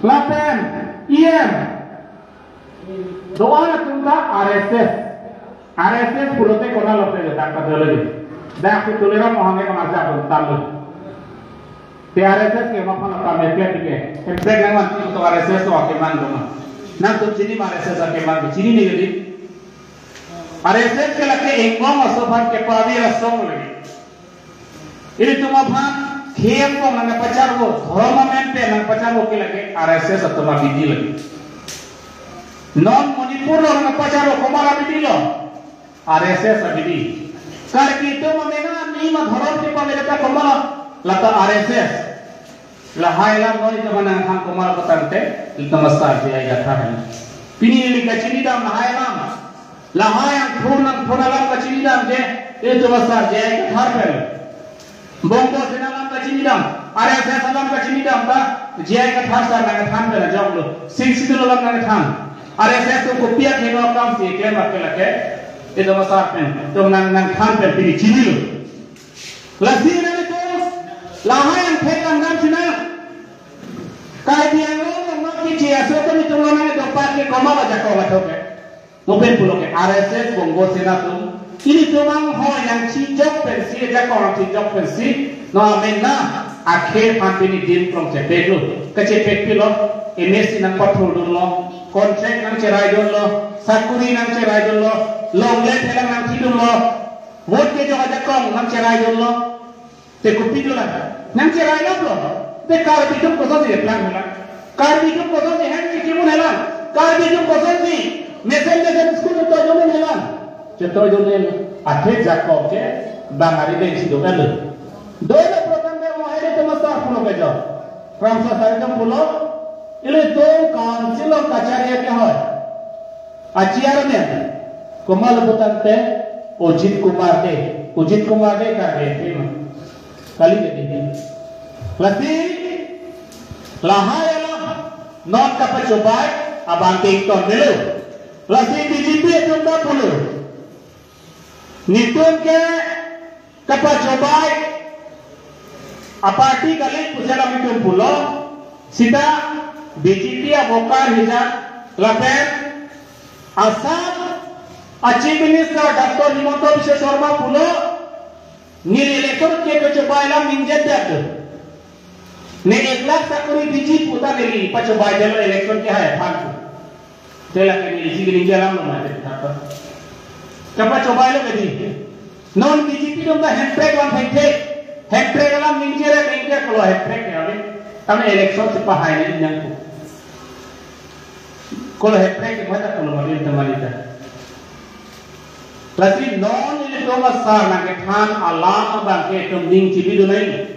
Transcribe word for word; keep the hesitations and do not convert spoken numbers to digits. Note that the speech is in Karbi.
Lapen E M. Do-an atum ta R S S. R S S pulote konat lo pule dak ta dolo di. Dak si Tuliram Ronghang ke konat ja pun tanglo. Te R S S ke maphan ta meklem ke. Hemprek nangvanpi to R S S to akeman do ma. Nangtum chini ma R S S akeman ke chinine kali. R S S ke lake engbong aso aphan kepavir asong lake. Ilitum aphan khei angbong nangpacharvo, dhorom amen pen nangpacharvo ke lake R S S atum abidi lake. Non Manipur along nangpacharvo komat abidi lo, R S S abidi. Karbi atum amena nima dhorom kepavir ta komat lo, lata R S S. Lahai alam non itum nangthan komat lo putangte, itum asar J I Kathar. Pini ili kachinidam lahai alam. Lahai angthur nangthur alam kachinidam ke, itum asar J I Kathar pen. Bongo Sena alam kachinidam, R S S alam kachinidam ta, J I Kathar sar nangthan pen ajok lo. Sixth Schedule alam nangthan. R S S atum kopi akeheno akam si klem ake lake, itum asar pen, itum nang, nangthan pen pini chinilo. Lasi nangtum lahai angthek langdam sinang. Karbi Anglong along nangkeche aso atum itum lo nangdongpak ke komat lo ajakong athok ke. Mo pen pulo ke R S S Bongo Sena atum. Ilitum anghoi nangchijok pensi, ajakong nangchijok pensi, non amena akhei aphan pini dim krong chepeklo. Kachepek pilo, M A C nangpathurdunlo, contract nangcheraidunlo, sakuri nangcheraidunlo, longle thelang nangthidunlo. Vote kejok ajakong nangcheraidunlo. Te kopi dolang? Nangcherailaplo. Te Karbi atum kosonsi eplang helang? Karbi atum kosonsi hem kekimun helang? Karbi atum kosonsi mesen mesen school toidomun helang? Chetoidun helang. Athe ajakong ke bang ari beng si do-an lo. Dolo program ke mo hai de tema sa pulo kejok. Pramsa sari jong pulo. Ilitum council along kachari akehoi a-chairman komat lo putangte Ajit Kumar Dey. Ajit Kumar Dey Karbi Anglong ma? Kali ke di. Lasi lahai alam non kapachobai abang tington melo. Lasi B J P atum ta pulo, netum ke kapachobai aparty kali pusi alam itum pulo, seta B J P a-voter hijat lapen Assam a-Chief Minister Doctor Himanta Biswa Sarma pulo, neli election kepachobai alam ningjedet. Ne ek lakh sakuri piji puta neli pachobai jalo election kehai aphan pu. Te lake neli si ningje alam lo mate tapa. Kapachobai lo kedi. Non B J P atum ta hemprek alam hemprek. Hemprek alam ningje re ningje kolo hemprek ya le. Tame election si pahai ne nangpu. Kolo hemprek ke mata kolo mari teman ita. Lasi non ilitum asar nangkethan alam abang ke itum ning chibidun nai.